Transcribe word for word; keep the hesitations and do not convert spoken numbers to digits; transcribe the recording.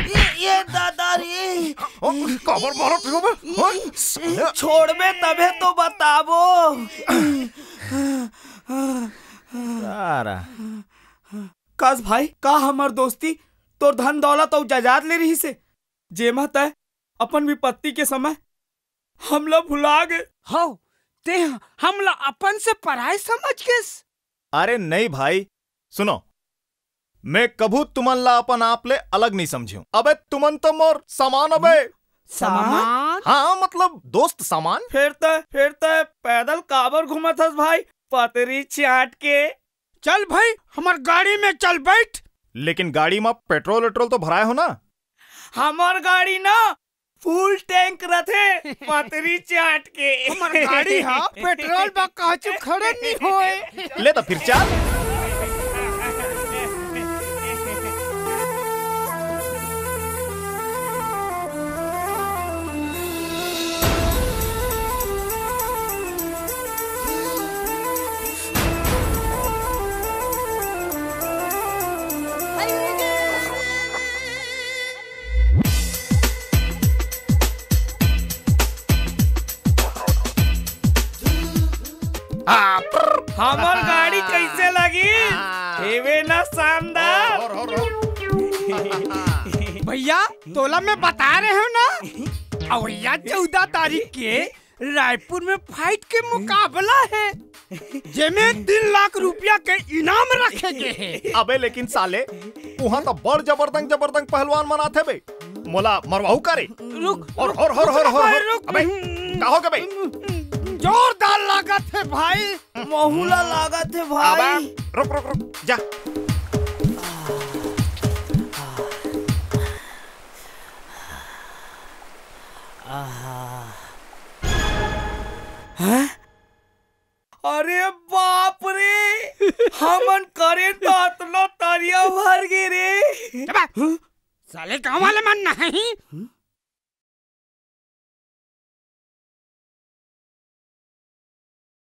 ये, ये दादा रे। काबर मारत हो बे? हाँ? साले। छोड़बे तभे तो बताबो। सारा। कस भाई, का हमर दोस्ती तोर धन दौलत अउ जायदाद ले रहिस हे, जेमा तै अपन विपत्ति के समय हमला भुला गे? हव, तें हमला अपन से पराय समझ गेस। अरे नहीं भाई, सुनो, मैं कभू तुमन ला अपन आप ले अलग नहीं समझेंव। अबे तुमन तो मोर समान अबे। समान? हाँ, मतलब दोस्त समान। फेर तै, फेर तै पैदल काबर घूमत हस भाई, पतरी चाट के? चल भाई, हमर गाड़ी में चल, बैठ। लेकिन गाड़ी में पेट्रोल वेट्रोल तो भराए हो ना? हमर गाड़ी ना फुल टैंक रथे, पतरी चाट के। हमर गाड़ी हा पेट्रोल बा, काचू खड़े नहीं होए। ले तो फिर चल। हमर गाड़ी कैसे लगी? हेवे ना शानदार। भैया, तोला मैं बता रहे हूँ ना, अवइया चौदह तारीख के रायपुर में फाइट के मुकाबला हे, जेमे तीन लाख रुपया के इनाम रखे गे हे। अबे लेकिन साले, उहाँ तो बड़ जबरदंग जबरदंग पहलवान मन आथे बे। मोला मरवाहू का रे? रुक, और, और, और, और, और, भाई, और। रुक। अबे, का हो गे बे? जोरदार लागत हे भाई। महूला लागत हे भाई। अबे, रुक, रुक, रुक, जा। हैं? अरे बाप रे, हमन करेन त अतना तरिया भर गे रे। चुप! साले गांव वाले मन नहीं।